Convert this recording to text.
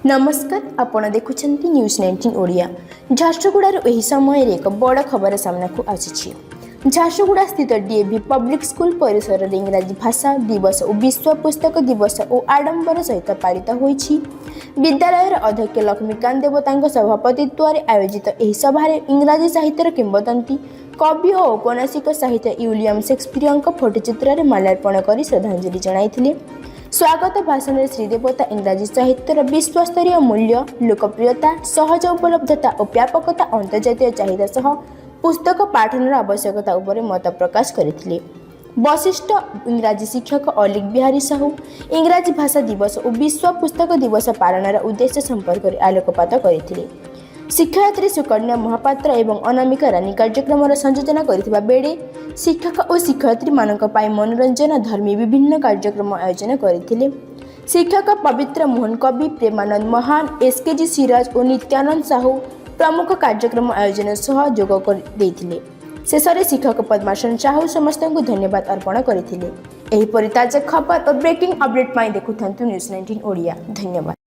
ନମସ୍କାର, ଆପଣ ଦେଖୁଛନ୍ତି ନ୍ୟୁଜ୍ 19 ଓଡ଼ିଆ। ଝାରସୁଗୁଡ଼ାରୁ ଏହି ସମୟରେ ଏକ ବଡ଼ ଖବର ସାମ୍ନାକୁ ଆସିଛି। ଝାରସୁଗୁଡ଼ା ସ୍ଥିତ ଡିଏଭି ପବ୍ଲିକ୍ ସ୍କୁଲ ପରିସରରେ ଇଂରାଜୀ ଭାଷା ଦିବସ ଓ ବିଶ୍ୱ ପୁସ୍ତକ ଦିବସ ଓ ଆଡମ୍ବର ସହିତ ପାଳିତ ହୋଇଛି। ବିଦ୍ୟାଳୟର ଅଧ୍ୟକ୍ଷ ଲକ୍ଷ୍ମୀକାନ୍ତ ଦେବତାଙ୍କ ସଭାପତିତ୍ୱରେ ଆୟୋଜିତ ଏହି ସଭାରେ ଇଂରାଜୀ ସାହିତ୍ୟର କିମ୍ବଦନ୍ତୀ କବି ଓ ଔପନ୍ୟାସିକ ସାହିତ୍ୟ ୱିଲିୟମ ସେକ୍ସପିୟରଙ୍କ ଫଟୋଚିତ୍ରରେ ମାଲ୍ୟାର୍ପଣ କରି ଶ୍ରଦ୍ଧାଞ୍ଜଳି ଜଣାଇଥିଲେ। ସ୍ୱାଗତ ଭାଷଣରେ ଶ୍ରୀ ଦେବତା ଇଂରାଜୀ ସାହିତ୍ୟର ବିଶ୍ୱସ୍ତରୀୟ ମୂଲ୍ୟ, ଲୋକପ୍ରିୟତା, ସହଜ ଉପଲବ୍ଧତା ଓ ବ୍ୟାପକତା, ଅନ୍ତର୍ଜାତୀୟ ଚାହିଦା ସହ ପୁସ୍ତକ ପାଠନର ଆବଶ୍ୟକତା ଉପରେ ମତ ପ୍ରକାଶ କରିଥିଲେ। ବରିଷ୍ଠ ଇଂରାଜୀ ଶିକ୍ଷକ ଅଲିକ ବିହାରୀ ସାହୁ ଇଂରାଜୀ ଭାଷା ଦିବସ ଓ ବିଶ୍ୱ ପୁସ୍ତକ ଦିବସ ପାଳନର ଉଦ୍ଦେଶ୍ୟ ସମ୍ପର୍କରେ ଆଲୋକପାତ କରିଥିଲେ। ଶିକ୍ଷୟିତ୍ରୀ ସୁକନ୍ୟା ମହାପାତ୍ର ଏବଂ ଅନାମିକା ରାନୀ କାର୍ଯ୍ୟକ୍ରମର ସଂଯୋଜନା କରିଥିବା ବେଳେ ଶିକ୍ଷକ ଓ ଶିକ୍ଷୟିତ୍ରୀମାନଙ୍କ ପାଇଁ ମନୋରଞ୍ଜନ ଧର୍ମୀ ବିଭିନ୍ନ କାର୍ଯ୍ୟକ୍ରମ ଆୟୋଜନ କରିଥିଲେ। ଶିକ୍ଷକ ପବିତ୍ର ମୋହନ କବି, ପ୍ରେମାନନ୍ଦ ମହାନ, ଏସ୍କେଜି ସିରାଜ ଓ ନିତ୍ୟାନନ୍ଦ ସାହୁ ପ୍ରମୁଖ କାର୍ଯ୍ୟକ୍ରମ ଆୟୋଜନ ସହ ଯୋଗ କରି ଦେଇଥିଲେ। ଶେଷରେ ଶିକ୍ଷକ ପଦ୍ମାସନ ସାହୁ ସମସ୍ତଙ୍କୁ ଧନ୍ୟବାଦ ଅର୍ପଣ କରିଥିଲେ। ଏହିପରି ତାଜା ଖବର ଓ ବ୍ରେକିଂ ଅପଡେଟ୍ ପାଇଁ ଦେଖୁଥାନ୍ତୁ ନ୍ୟୁଜ୍ 19 ଓଡ଼ିଆ। ଧନ୍ୟବାଦ।